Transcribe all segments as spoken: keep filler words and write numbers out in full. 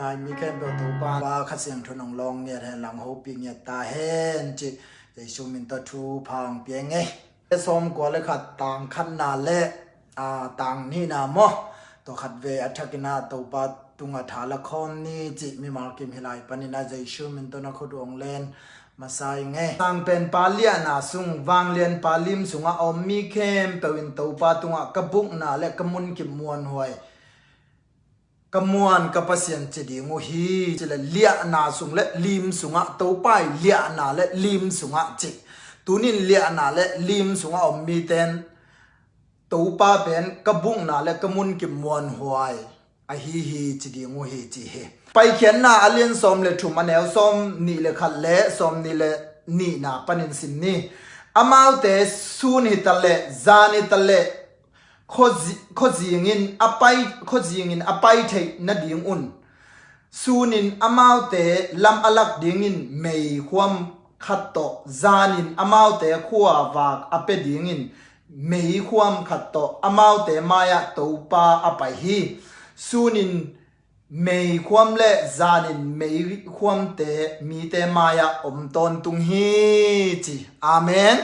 Ngai mi khempeuh Topa Kha Siangtho in hong lawng ngiat hen lang, hopih ngiat ta hen cih Jesu min tawh thupha hong pia ing ei. Sawmkua le khat, tang khatna le, aa, tang nihna maw, tua khat vei a thakin ah Topa tungah tha la khawm ni cih mimal kim hih lai panin ah Jesu min tawh na khut uh hong len masa ing ei. Sangpenpa liahna sung, vanglianpa lim sungah a om mi khempeuh in Topa tungah ka bukna le ka munkip muanhuai, ka muan ka Pasian ci ding uh hi, ci le liahna sung le lim sungah, Topa i liahna le lim sungah ci. Tunin liahna le lim sungah om mite in Topa pen ka bukna le ka munkip muanhuai ahi hi ci ding uh hi ci hi. Paikhiatna a lian sawm le thum, a neu sawm nih le khat le sawm nih le nihna panin sim ni. Amaute sun hi ta le, zan hi ta le, khuazi-, khuazingin a pai, khuazingin a pai theih nadingun, sunin amaute lam a lak dingin meikhuam khat tawh, zanin amaute khuavak a pia dingin meikhuam khat tawh amaute mai-ah Topa a pai hi. Sunin meikhuam le zanin meikhuamte mite mai-ah om tawntung hi ci. Amen.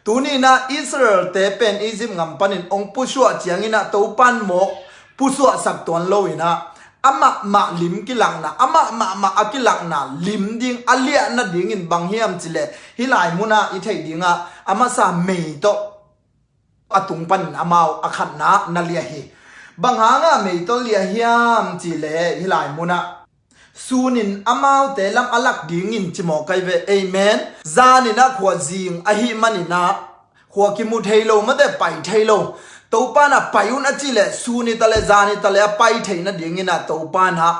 Tuni-in ah Israel-te pen Egypt gam panin hong pusuah ciangin ah Topan mawk pusuahsak tuan lo-in ah, amah mah lim kilakna, amah mahmah a kilakna lim ding a liah nadingin bang hiam cih leh, hih lai munah i theih dingah a masa mei tawh a tung panin amau a khatna na liah hi. Bang hangah mei tawh liah hiam cih leh, hih lai munah sunin amaute lam a lak dingin ci mawk ai ve. Amen. Zanin ah khuazing ahih manin ah khua kimu thei lo, mate pai thei lo. Topan ah pai un a cih leh, sun hi ta le, zan hi ta le a pai theih nadingin ah Topan ah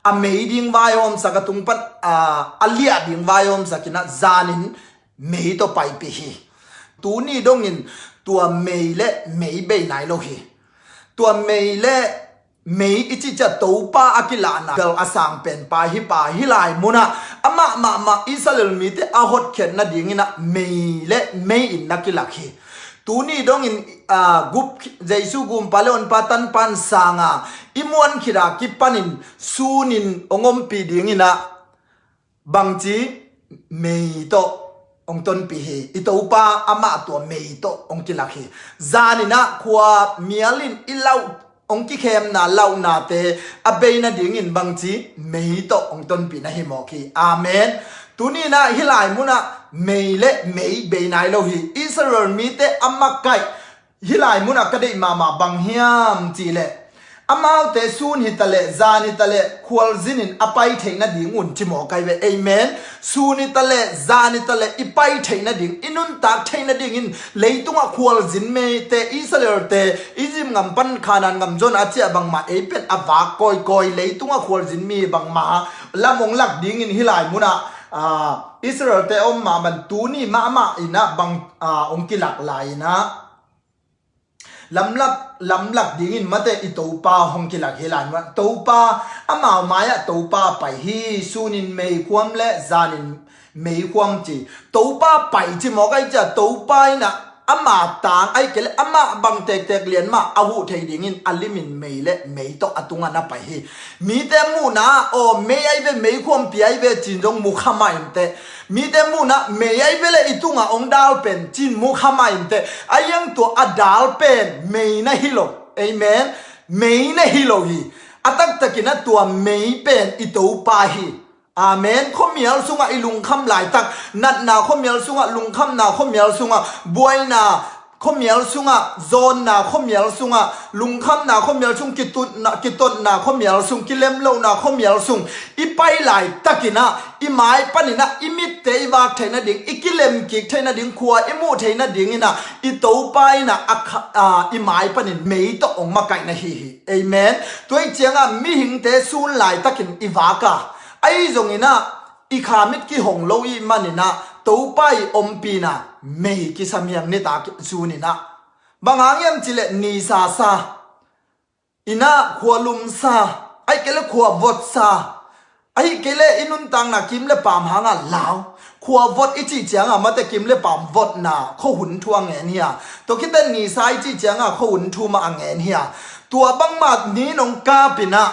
a mei ding vaihawmsak, a tung pan, a, a liah ding vaihawmsak in ah zanin mei tawh paipih hi. Tuni dongin tua mei le mei bei nai lo hi. Tua mei le mei i cih ciang Topa a kilahna bel a sangpenpa hi pa, hih lai munah amah mahmah Israel mite a hotkhiat nadingin ah mei le mei in na kilak hi. Tuni dongin, aa, gup, Jesu gumpa le honpa tanpan sanga i muan khit a kipanin sunin hong ompih dingin ah bangci mei tawh hong tonpih hi. I Topa amah tua mei tawh hong kilak hi. Zanin ah khua mial in i lauh, hong kikhemna lauhnate a bei nadingin bangci mei tawh hong tonpih na hi mawk hi. Amen. Tuni-in ah hih lai munah mei le mei bei nai lo hi. Israel mite a makaih hih lai munah ka deih mahmah bang hiam cih leh, amaute sun hi ta le, zan hi ta le khualzinin a pai theih nadingun ci mawk ai ve. Amen. Sun hi ta le, zan hi ta le i pai theih nading, i nuntak theih nadingin leitungah khualzin mite, Israel-te Egypt gam pan Kanaan gam zon a ciah bangmah ei pen a vak kawikawi, leitungah khualzin mi bangmah lam hong lak dingin hih lai munah, aa, Israel-te a om mahmah, tuni mahmah in ah bang, aa, hong kilak lai-in ah lamlak, lamlak dingin mate i Topa hong kilak hi lai mah. Topa, amau mai-ah Topa pai hi, sunin meikhuam le zanin meikhuam ci. Topa pai ci mawk ai cia, Topa in ah ama tang ai kei le amah bang tektek lian mah a huh thei dingin a limin mei le mei tawh a tungah na pai hi. Mite muhna, aw, mei ai ve, meikhuampi ai ve cin zong mu kha mah inteh. Mite muhna mei ai ve le i tungah hong dal pen cin mu kha mah inteh. A iang tua a dal pen mei na hi lo. Amen. Mei na hi lo hi. A taktakin a tua mei pen i Topa hi. Amen. Khuamial sungah i lungkham laitak, natna khuamial sungah, lungkhamna khuamial sungah, buaina khuamial sungah, zawnna khuamial sungah, lungkhamna khuamial sung, kitutna, kitotna khuamial sung, kilemlohna khuamial sung i pai laitakin ah, i mai panin ah i mitte i vak theih nading, i kilemkik theih nading, khua i muh theih nadingin ah i Topa in ah a kha-, a, i mai panin mei tawh hong makaih na hi hi. Amen. Tua hi ciangah mihingte sun laitakin i vak a, ahi zongin ah i kha mit kihong lo i hih manin ah Topa i ompihna mei kisam hiang nitak sunin ah. Bang hang hiam cih leh nisa sa, in ah khua lumsa, ahih kei leh khua votsa, ahih kei leh i nuntakna kim le paam hangah lau. Khua vot i cih ciangah mate kim le paam votna khuahun thu a ngen hi a, tua khit teh nisa i cih ciangah khuahun thu mah a ngen hi a, tua bangmah ni nong kap in ah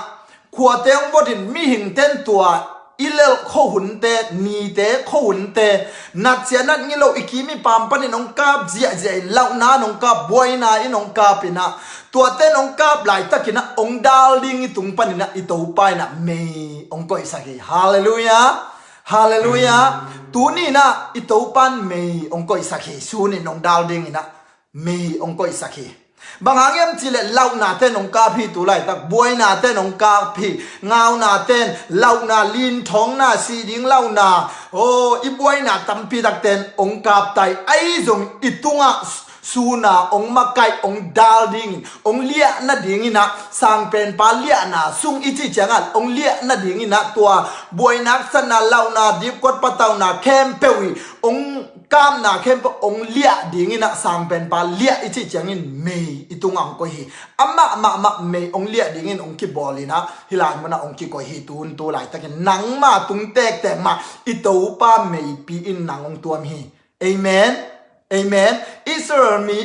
khuate hong votin mihingte in tua i lelh khuahunte, nite khuahunte, natsia nat ngilo i kim i pam panin hong kap ziahziah in, lauhna in hong kap, buaina in hong kap in ah, tuate in hong kap laitakin ah hong dal ding i tung panin ah i Topa in ah mei hong koihsak hi. Halleluiah. Halleluiah. Tuni in ah i Topa in mei hong koihsak hi. Sun in hong dal dingin ah mei hong koihsak hi. Bang hang hiam cih leh lauhnate in hong kap hi tu laitak, buainate in hong kap hi, ngaunate in, lauhna, linthawngna, sih ding lauhna, aw, i buaina tampi takte in hong kap ta hi. Ahi zong i tungah sun ah hong makaih, hong dal dingin, hong liah nadingin ah, Sangpenpa liahna sung i cih ciangah hong liah nadingin ah tua buaina, haksatna, lauhna, dipkuat patauhna khempeuh hi, hong kapna khempeuh hong liah dingin ah, Sangpenpa liah i cih ciangin mei i tungah hong koih hi. Amah mahmah mei hong liah dingin hong kibawl in ah, hih lai munah hong kikoih hi. Tun tu laitakin nangma tung tektek mah i Topa meipi in nang hong tuam hi. Amen. Amen. Israel mi,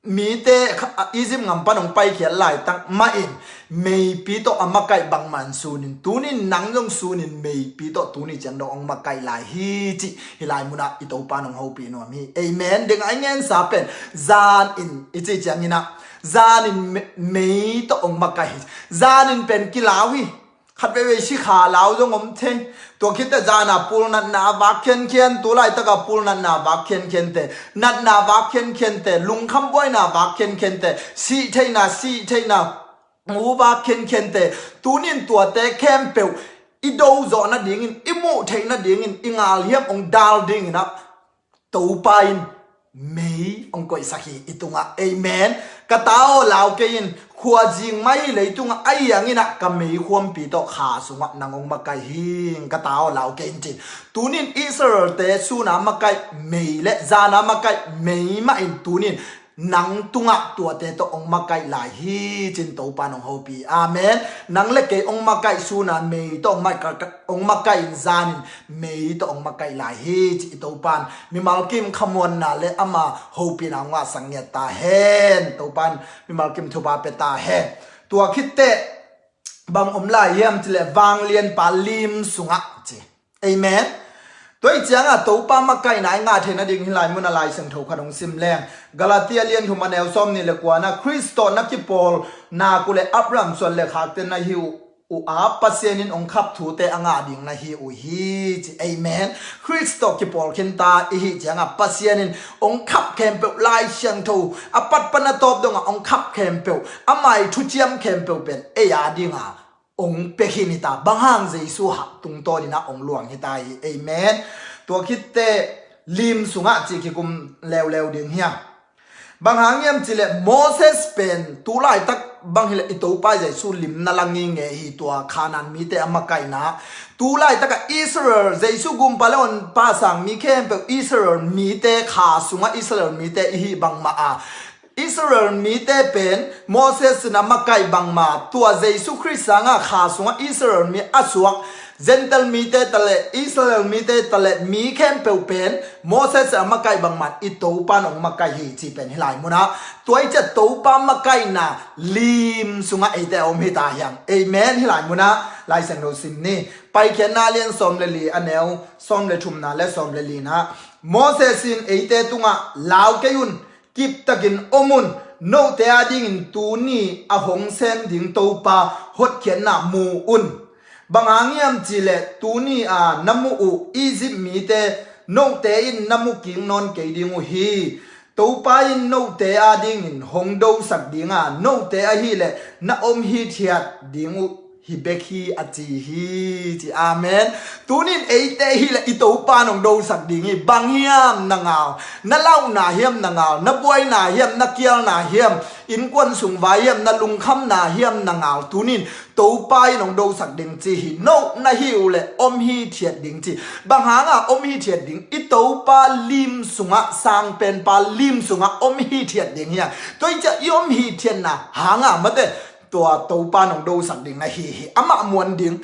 mite kha-, Egypt gam pan hong paikhiat laitak mah in meipi tawh a makaih bangmah in sun in, tunin nang zong sun in meipi tawh tuni ciang dong hong makaih lai hi cih hih lai munah i Topa in hong hopih nuam hi. Amen. Ding a i ngensa pen zan in i cih ciangin ah, zan in me-, mei tawh hong makaih hi. Zan in pen kilau hi. Khat veivei sikha lau zong om thei. Tua khit teh zan a pulnatna a vak khiankhian, tu laitaka pulnatna a vak khiankhiante, natna a vak khiankhiante, lungkham buaina a vak khiankhiante, sih theihna, sih theihna mu vak khiankhiante, tunin tuate khempeuh i do zawh nadingin, i muh theih nadingin, i ngal hiam hong dal dingin ah Topa in mei hong koihsak hi i tungah. Amen. Ka ta aw, lau kei in, khuazing mah hi leitungah a hiang in ah ka mei khuampi tawh kha sungah nang hong makaih hi. Ka ta aw, lau kei in, ci-in. Tunin Israel-te sun a makaih mei le zan a makaih mei mah in tunin nang tungah tuate tawh hong makaih lai hi, ci-in Topa in hong hopih. Amen. Nang le kei hong makaih sun a mei tawh hong makaih, hong makaih in, zan in mei tawh hong makaih lai hi, ci-in Topa in mimal kim khamuanna le ama hopihna hong ngahsak ngiat ta hen. Topa in mimal kim thupha pia ta hen. Tua khit teh bang om lai hiam cih leh vanglianpa lim sungah, ci. Amen. Tua ahih ciangah Topa makaihna i ngah theih nading hih lai munah Lai Siangtho khat hong sim leng. Galatia lian thum a neu sawmnih le kua-na, Khrist tawh na kipawlna uh leh Abraham suan le khakte na hi uh, uh a, Pasian in hong khap thute a ngah ding na hi uh hi, ci. Amen. Khrist tawh kipawl khinta i hih ciangah Pasian in hong khap khempeuh, Lai Siangtho a patpan a tawp dongah hong khap khempeuh, ama' thuciam khempeuh pen ei a dinga hong pia khin hi ta. Bang hang? Jesu hak tungtawnin ah hong luang hi ta hi. Amen. Tua khit teh lim sungah cih kikum leuleu ding hiam? Bang hang hiam cih leh Moses pen tu laitak bang hi leh i Topa Jesu limna la ngingei hi, tua Khanaan mite a makaihna. Tu laitakah Israel, Jesu gumpa le honpa sang mi khempeuh Israel mite, kha sungah Israel mite i hih bangmah a, Israel mite pen Moses in a makaih bangmah, tua Jesu Khrist sangah kha sungah Israel mi a suak Gentile mite ta leh, Israel mite ta leh, mi khempeuh pen Moses in a makaih bangmah i Topa in hong makaih hi, cih pen hih lai munah. Tua ahih ciah Topa makaihna lim sungah eite a om hi ta hiang. Amen. Hih lai munah Lai Siangtho sim ni. Paikhiatna lian sawm le li a neu sawm le thumna le sawm le lina, Moses in eite tungah, lau kei un, kiptakin om un, note adingin tuni a hong sem ding Topa hotkhiatna mu un. Bang hang hiam cih leh tuni a na muh uh Egypt mite note in na mu kik nawn kei ding uh hi. Topa in note adingin hong dosak ding a, note ahih leh na om hithiat ding uh hi bek hi, a ci hi, ci. Amen. Tunin eite hi leh i Topa in hong dosak ding hi. Bang hiam na ngal? Na lauhna hiam na ngal? Na buaina hiam, na kialna hiam, innkuan sung vai hiam, na lungkhamna hiam na ngal? Tunin Topa in hong dosak ding ci hi. No na hih uh leh om hithiat ding ci. Bang hanga om hithiat ding? I Topa lim sungah, Sangpenpa lim sungah om hithiat ding hi a. Tua ahih ciah i om hithiatna hanga mate tua Topa in hong dosak ding na hi hi. Amah muan ding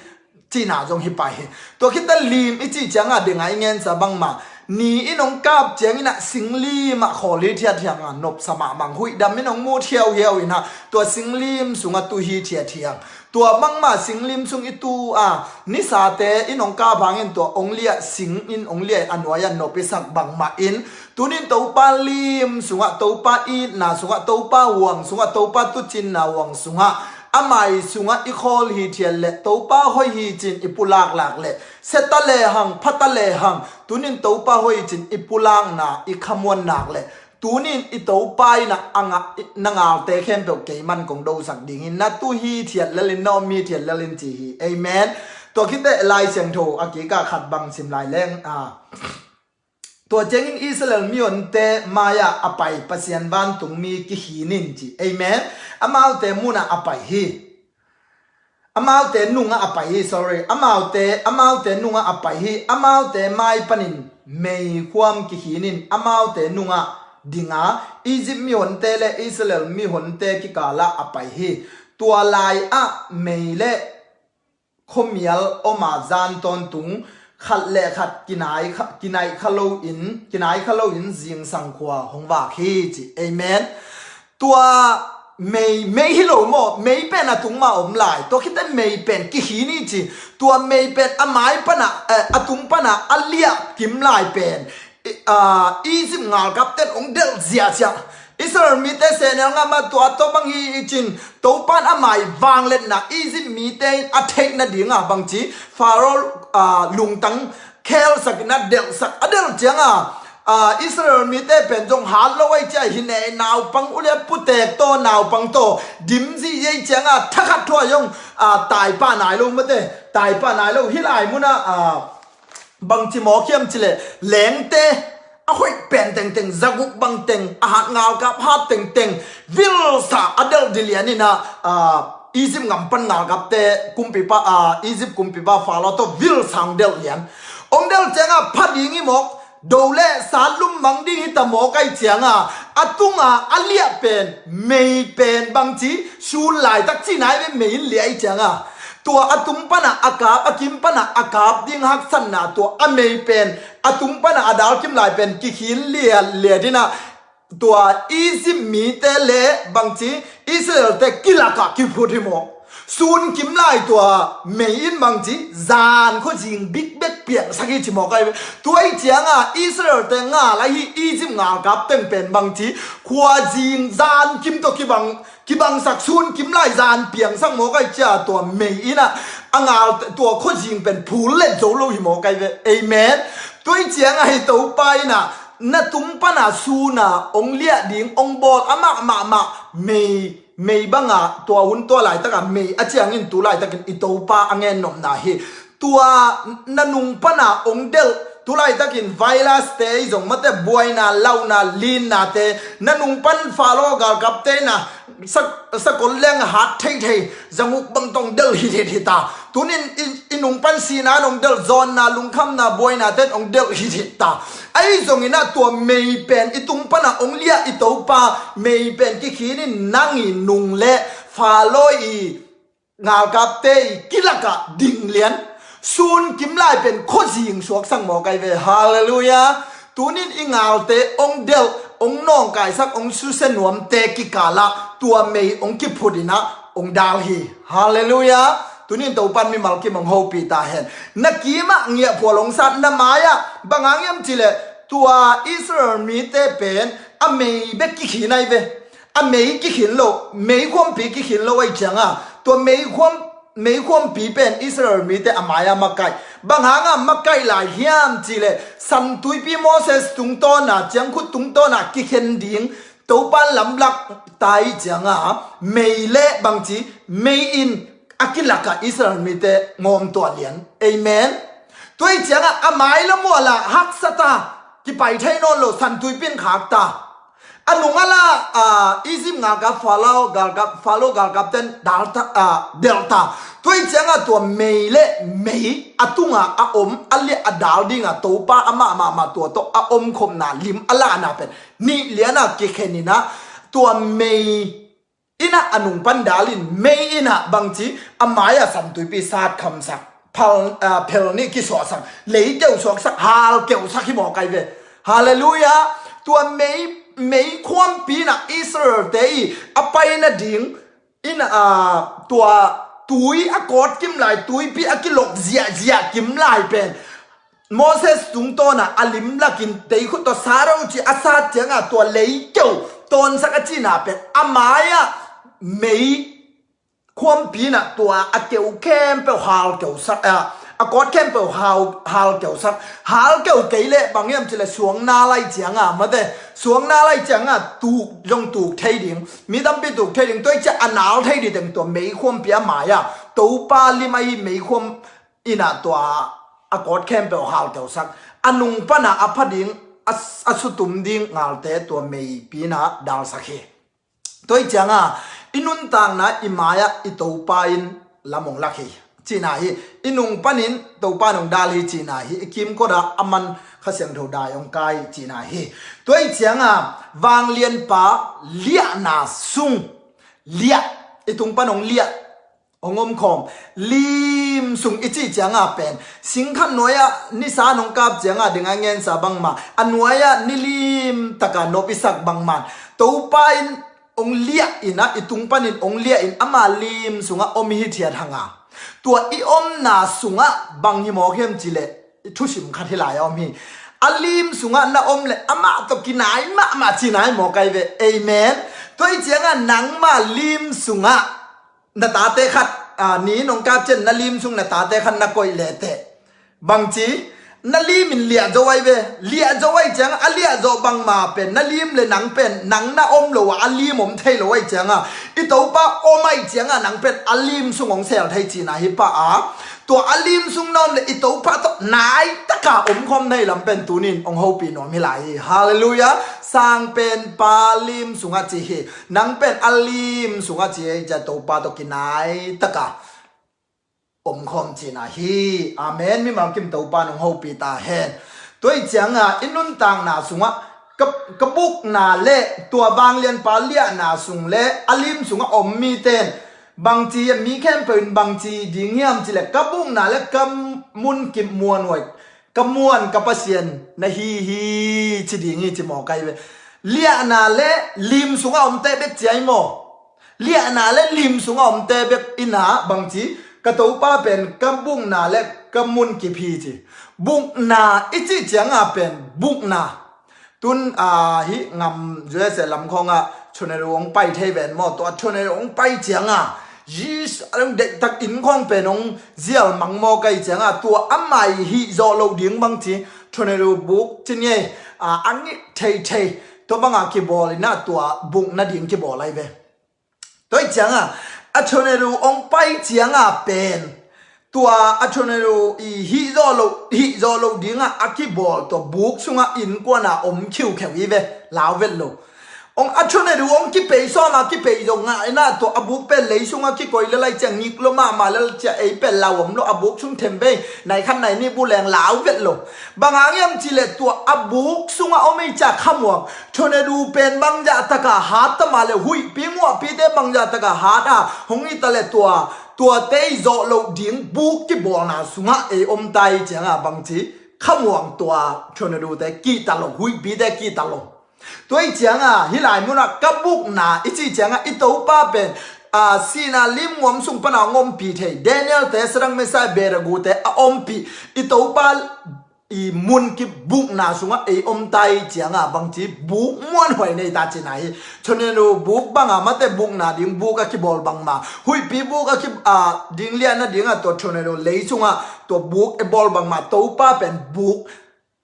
cihna zong hi pah hi. Tua khit teh lim i cih ciangah ding a i ngensa bangmah, ni in hong kap ciangin ah singlim ah khawl hithiat hiang a, nopsa mahmah, huih dam in hong mut hiauhiau in ah, tua singlim sungah tu hithiat hiang. Tua bangmah singlim sung i tu a, nisate in hong kap hangin tua hong liah sing in hong liah a nuai a nop i sak bangmah in, tunin Topa lim sungah, Topa itna sungah, Topa huang sungah, Topa tucinna huang sungah, a mai sungah i khawl hithiat leh, Topa hoih hi ci-in i pulaklak leh, sia ta lehang, pha ta lehang, tunin Topa hoih hi ci-in i pulakna i khamuan nak leh, tunin i Topa in a nga-, na ngalte khempeuh keiman kong dosak ding hi. Na tu hithiat lel in, na om hithiat lel in ci hi. Amen. Tua khit teh Lai Siangtho a kikah khat bang sim lai leng, a, tua ciangin Israel mihonte mai-ah a pai Pasian vantungmi kikhin in ci. Amen. Amaute munah a pai hi. Amaute nungah a pai hi, sorry. Amaute, amaute nungah a pai hi. Amaute mai panin meikhuam kikhin in amaute nungah dinga, Egypt mihonte le Israel mihonte kikalah a pai hi. Tua lai-ah mei le khuamial om a, zan tawntung khat le khat kinai kha, kinai kha lo in, kinai kha lo in zingsang khua hong vak hi ci. Amen. Tua mei, mei hi lo maw, mei pen a tung mah om lai. Tua khit teh mei pen kikhin hi ci. Tua mei pen a mai pana, eh, a tung pana a liah kim lai pen, i, ah, Egypt ngalkapten hong delh ziahziah. Israel mite sehnel ngah mah tua tawh bang hi i cin, Topan a mai vangliatna Egypt mite in a theih nadinga bangci Pharaoh, ah, lungtang khelsak in a delhsak, a delh cianga, ah, Israel mite pen zong hat lo ai cia hi ne, naupang, ulian putek tawh, naupang tawh dim zihziah cianga thakhat thua zong, ah, taipah nai lo mate, taipah nai lo. Hih lai munah, ah, bangci mawk hiam cileh, lengte a hoih pen tengteng, zaguk bang teng, a hat ngalkap hat tengteng vilsa a delh dilian in a, ah, Egypt ngam pan ngalkapte kumpipa, ah, Egypt kumpipa Pharaoh tawh vilsa hong delh lian. Hong delh cianga pha ding hi mawk, do le sat lum mang ding hi ta mawk ai cianga, a tunga a liah pen, mei pen bangci sun laitak cihna hi ve, mei in liah ai cianga, tua a tung pana a kap, a kim pana a kap ding haksatna, tua a mei pen a tung pana a dal kim lai pen kikhin liatliat in a, tua Egypt mite le bangci Israelte kilakah kiphut hi maw. Sun kim lai tua mei in bangci zan khuazing bikbek piangsak hi ci mawk ai ve. Tua hi cianga Israelte ngal ahi Egypt ngalkap teng pen bangci khuazing zan kim tawh kibang, kibangsak, sun kim lai zan piangsak mawk ai cia, tua mei in a, a ngal, tua khuazing pen phul let zo lo hi mawk ai ve. Amen. Tua hi cianga hi Topa in a, na tung pana suna hong liah ding hong bawl a mah mahmah mei, mei banga tua hun tua laitaka mei a ciangin tu laitakin i Topa a ngennopna hi. Tua na nung pana hong delh, tu laitakin virus te i zong mate, buaina, launa, linnate, na nung pan Pharaoh galkapte in a sa, sakol leng a hat theithei, zanguk bang tawh hong delh hithit hita. Tunin i, i nung pan sihna in hong delh, zawnna, lungkhamna, buainate in hong delh hithit ta. Ahi zongin a tua mei pen i tung pana hong liah i Topa, mei pen kikhin in nang i nung le Pharaoh i ngalkapte i kilakah ding lian. Sun kim lai pen khuazing suaksak mawk ai ve. Halleluiah. Tunin i ngalte hong delh, hong nawngkaisak, hong susia nuamte kikalah tua mei hong kiphut in a hong dal hi. Halleluiah. Tunin Topan mimal kim hong hopih ta hen. Na kimah ngiahphual hong sat, na mai-ah bang hang hiam cileh, tua Israel mite pen a mei bek kikhin ai ve. A mei kikhin lo, mei khuampi kikhin lo ai cianga, tua mei khuam, mei khuampi pen Israel mite a mai-ah makaih. Bang hanga makaih lai hiam cileh, San Tuipi Moses tungtawna, ciangkhut tungtawna kikhen ding Topan lamlak ta hi cianga, mei le bangci, mei in a kilakah Israel mite ngawm tuah lian. Amen. Tua hi cianga a mai lam uh a lah haksa ta, kipai thei nawn lo, San Tuipi in khak ta. A nung a lah, ah, Egypt ngalkap Pharaoh galkap, Pharaoh galkapten dal ta, ah, delh ta. Tua hi cianga tua mei le mei a tunga a om, a liah a dal dinga Topa amah mahmah tua tawh a omkhopna lim a lahna pen nih liana kikhen in a, tua mei in a a nung pan dal in, mei in a bangci a mai-ah San Tuipi sat khamsak, phal, ah, phel nih kisuahsak, leikeuh suaksak, halkeuhsak hi mawk ai ve. Halleluiah. Tua mei, mei khuampi in a Israel-te i a pai nading in a, ah, tua tui a kawt kim lai, tuipi a kilok ziahziah kim lai pen Moses tungtawn a a lim lakin teikhut tawh sat un ci a sat ciangah tua lei keu tawnsak a cihna pen a mai-ah mei khuampi in ah tua a keu khempeuh hal keusak, a, a kawt khempeuh hal, hal keusak. Hal keu kei leh bang hiam cih leh suang nal lai ciangah, mate, suang nal lai ciangah tuk zong tuk thei ding, mi tampi tuk thei ding, tua hi ciah a nal thei ding teng tua mei khuampi a mai-ah Topa lim ahi mei khuam in ah tua a kawt khempeuh hal keusak. A nung pan a a pha ding, a, a sutum ding ngalte tua meipi in ah dalsak hi. Tua hi ciangah i nuntakna i mai-ah i Topa in lam hong lak hi cihna hi. I nung panin Topa in hong dal hi cihna hi. I kimkot ah a man Kha Siangtho dai hong kai cihna hi. Tua hi ciangah vanglianpa liahna sung liah, i tung pan hong liah, hong omkhawm. Lim sung i cih ciangah pen singkhat nuai-ah nisa nong kap ciangah ding a ngensa bangmah, a nuai-ah nilim takah nop i sak bangmah, Topa in hong liah in ah, i tung panin hong liah in ama lim sungah om i hithiat hang a, tua i omna sungah bang hi mawk hiam cih leh i thusim khat hi lai a om hi. A lim sungah na om leh amah tawh kinai mahmah cihna hi mawk ai ve. Amen. Tua hi ciangah nangmah lim sungah na tate khat, a, ni in hong kap ciang na lim sung na tate khat na koih lehteh, bangci, na lim in liah zo ai ve. Liah zo ai ciangah a liah zawh bangmah pen na lim le nang pen nang na om lo a, a lim om thei lo ai ciangah i Topa om ai ciangah nang pen a lim sung hong sel thei cihna hi pah a. Tua a lim sung na om le i Topa tawh nai taka omkhawm na hi lam pen tunin hong hopih nuam hi lai hi. Halleluiah. Sangpenpa lim sungah ci hi. Nang pen a lim sungah ci hi ciah Topa tawh kinai taka omkhawm cihna hi. Amen. Mimal kim Topa in hong hopih ta hen. Tua hi ciangah i nuntakna sungah ka, ka bukna le tua vanglianpa liahna sung le a lim sungah om mite in bangci, mi khempeuh in bangci ding hiam cih leh ka bukna le ka munkip muanhuai, ka muan ka Pasian na hi hi ci ding hi ci mawk ai ve. Liahna le lim sungah omte bek ci ai maw? Liahna le lim sungah omte bek in ah bangci, ka Topa pen ka bukna le ka munkip hi ci. Bukna i cih ciangah pen bukna. Tun, a, hih ngam U S A lam khawngah tornado hong pai thei ven maw? Tua tornado hong pai ciangah, Jesus, a dong deihtak inn khawng pen hong zial mang mawk ai ciangah, tua a mai hih zawh loh ding bangci tornado buk ci ni ei, a, a ngik theithei, tua bangah kibawl in ah tua buk nading kibawl ai ve. Tua hi ciangah a tornado hong pai ciangah pen tua a tornado i hih zawh loh, hih zawh loh dingah a kibawl tua buk sungah innkuan a om khiukheu hi ve, lau vet lo. Hong a tornado hong kipei sawm a kipei zong ngah in ah tua a buk pen lei sungah kikoi le lai ciah ngik lo mahmah le lai ciah ei pen lau om lo, a buk sung thembei nai khat nai nih buleng lau vet lo. Bang hang hiam cih leh tua a buk sungah om ei ciah khamuang, tornado pen bangzah taka hat ta mah leh huihpi muahpite bangzah taka hat a hong hi ta leh tua, tuate i zawh loh ding buk kibawlna sungah ei om ta hi ciangah bangci, khamuang tua tornado te kihta lo, huihpite kihta lo. Tua hi ciangah hih lai munah ka bukna i cih ciangah i Topa pen, a, sihna limnguam sung pana hong ompih thei, Daniel te, Sadrak, Mesak, Abednego te a ompih i Topa i munkip bukna sungah ei om ta hi ciangah bangci buk muanhuai nei ta cihna hi. Tornado buk bangah mate bukna ding buk a kibawl bangmah, huihpi buk a ki, a, ding liahna dingah tua tornado lei sungah tua buk e bawl bangmah Topa pen buk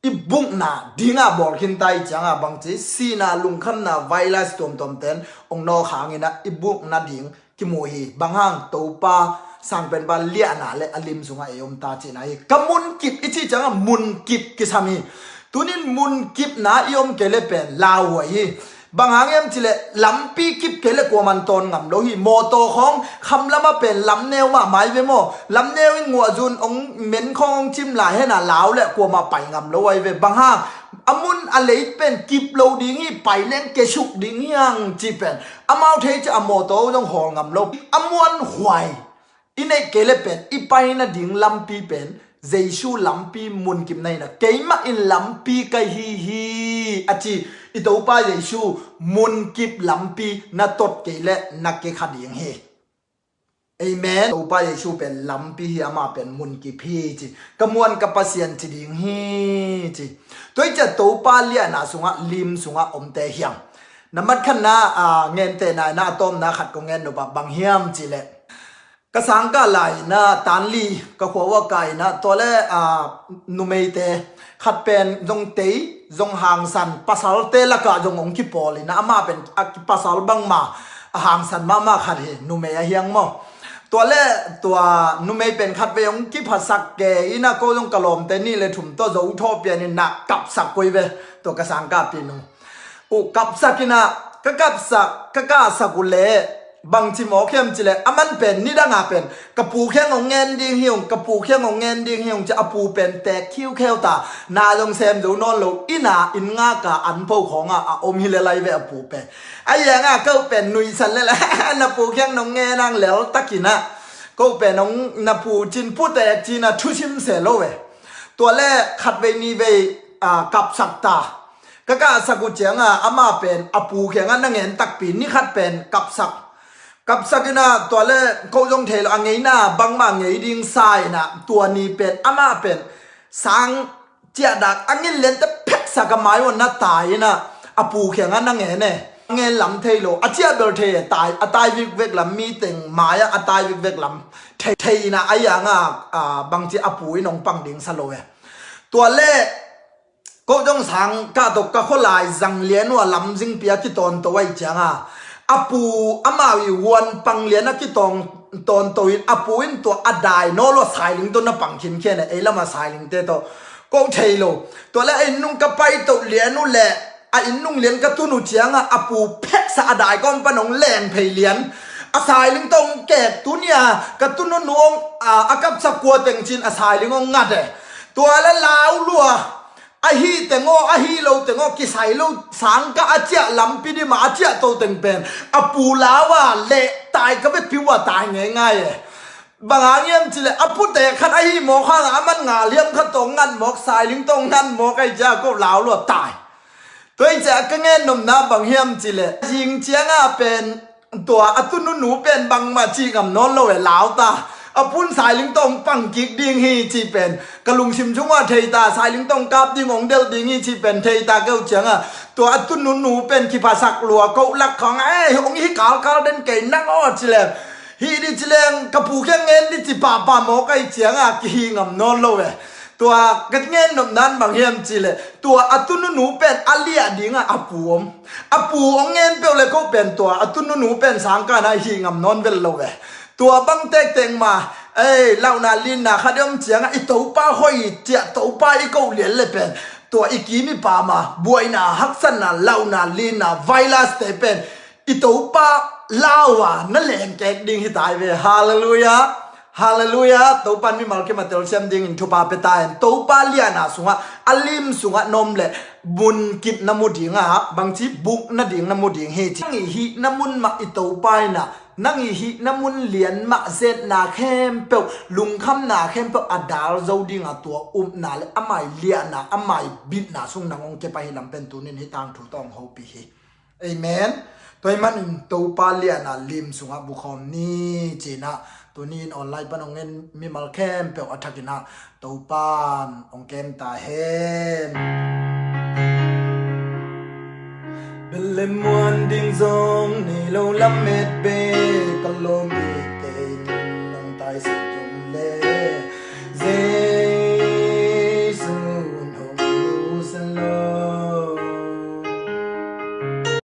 i bukna dingah bawl khin ta hi ciangah bangci sihna, lungkhamna, virus tuamtuam ten hong nawk hangin ah i bukna ding kimu hi. Bang hang? Topa sangpenpa liahna le a lim sungah ei om ta cihna hi. Ka munkip i cih ciangah munkip kisam hi. Tunin munkipna i om kei le pen lauhuai hi. Bang hang hiam cih leh lampi kip kei le kuaman tawn ngam lo hi. Mawtaw khawng khamlamah pen lamneu mahmah hi ve maw? Lamneu in nguahzun hong men khawng hong cim lai hen a lau le kuamah pai ngam lo ahi ve. Bang hang? A mun a lei pen kip lo ding hi, pai leng kesuk ding hi hang cih pen amau thei ciah a mawtaw zong hawl ngam lo. A muanhuai i neih kei le pen i pai nading lampi pen Jesu lampi, munkip na hi na, keimah in lampi ka hi hi a ci i Topa Jesu munkip lampi na tot kei le na kekha ding hi. Amen. Topa Jesu pen lampi hi, amah pen munkip hi ci. Ka muan ka Pasian ci ding hi ci. Tua hi ciah Topa liahna sungah, lim sungah omte hiam? Nambat khatna, a, ngentehna in a tawpna khat kong ngen nop ah bang hiam cih leh, ka sangkah lai in a, tanli ka khua uah kai in a, tua le, a, numeite khat pen zong tei, zong hangsan, pasalte lakah zong hong kipawl in a, amah pen a ki-, pasal bangmah a hangsan mahmah khat hi, numei a hiang maw. Tua le, tua numei pen khatvei hong kiphasak kei in a, ko zong ka lawmte nih le thum tawh zo thawh pian in a kapsak koi ve, tua ka sangkahpi nu. Uh, kapsak in a, ka kapsak, ka kahsak uh leh, bangci mawk hiam cih leh, aman pen nidang a pen, ka pu kiang hong ngen ding hi ung, ka pu kiang hong ngen ding hi ung ci a, a pu pen teek khiukheu ta, na zong sem zo nawn lo, inn a, inn ngak a, an pho khawng a, a om hi lel lai ve a pu pen. A hiang a ko pen nuihsan lel a, na pu kiang nong ngen ang lel tak in a, ko pen hong na pu cin pu teek cin a thusim se lo ve. Tua le khatvei nivei, a, kapsak ta. Ka kahsak uh ciang a, amah pen a pu kiang a na ngen takpi, ni khat pen kapsak. Kapsak in a, tua le ko zong thei lo, a ngeina bangmah ngei ding sa in a, tua ni pen amah pen sang ciahdak a ngin liante pheksak a mai uah na tai in a, a pu kiang a na ngen e. A ngen lam thei lo, a ciah bel thei e, tai, a tai vikvek lam, mi teng mai ah a tai vikvek lam thei, thei in a, a hiang a, a, bangci a pu in hong pang ding sa lo e. Tua le ko zong sangkah tawh ka khualai zang lian uh a, lamzingpi a kitawnto ahih ciang a, a pu amau i huan pang lian a kitawnto in, a pu in tua a dai nawl uh a sailing tawh na pang khinkhian e, ei lam a sailingte tawh ko thei lo. Tua le a inn nung ka paito lian uh leh, a inn nung lian ka tun uh ciang a, a pu pheksa a dai kawm pan hong leng phei lian, a sailing tawh hong kek, tuni a ka tunu nu hong, a, a kapsak kua teng cin a sailing hong ngat e. Tua le lau lua, a hih teng aw, a hih lo teng aw, kisai lo, sangkah a ciah lampi dim a, a ciahto teng pen a pu lau a leh tai ka vekpi uh a, tai ngeingai e. Bang hang hiam cih leh a pute khat a hih mawk hang a, aman ngal hiam khat tawh ngat mawk, sailing tawh ngat mawk ahih ciang ko lau lua tai. Tua ahih ciang ka ngen nopna bang hiam cih leh, zing ciang a pen tua a tununu pen bangmah cih ngam nawn lo e, lau ta. A pu in sailing tawh hong pang kik ding hi cih pen ka lungsim sung uah thei ta, sailing tawh hong kap ding, hong delh ding hi cih pen thei ta kei uh ciang a, tua a tununu pen kiphasak lua, ko lak khawng a, eh, hong hi kalkal den kei nang aw ci leng, hih dih ci leng, ka pu kiang ngen dih ci pahpah mawk ahih ciang a kihih ngam nawn lo e. Tua ka ngen nopna in bang hiam cih leh, tua a tununu pen a liah ding a a pu om. A pu hong ngen peuh le ko pen tua a tununu pen sangkah in a hih ngam nawn vet lo e. Tua bang tektek mah, ei, lauhna linna khat i om ciang a, i Topa hoih ciah, Topa i koh lian le pen, tua i kim i pam a, buaina, haksatna, lauhna linna, virus te pen i Topa lau a na lengkek ding hi tai ve. Halleluiah. Halleluiah. Topa in mimal kim a telsiam dingin thupha pia ta hen. Topa liahna sungah, a lim sungah na om leh munkip na mu ding a, bangci buk nading na mu ding hi ci. Nang i hihna mun mah i Topa in a, nang i hihna mun lian mah, zetna khempeuh, lungkhamna khempeuh a dal zo ding a, tua upna le amah i liahna, amah i bitna sung nang hong kep ahih lam pen tuni in hih tangthu tawh hong hopih hi. Amen. Tua ahih manin Topa liahna lim sungah bukhawm ni ci-in ah, tuni in online pan hong en mimal khempeuh a thakin ah Topa in hong kem ta hen. Bel le muan ding zong nei lo lamet bek a lawm ite in nong tai sik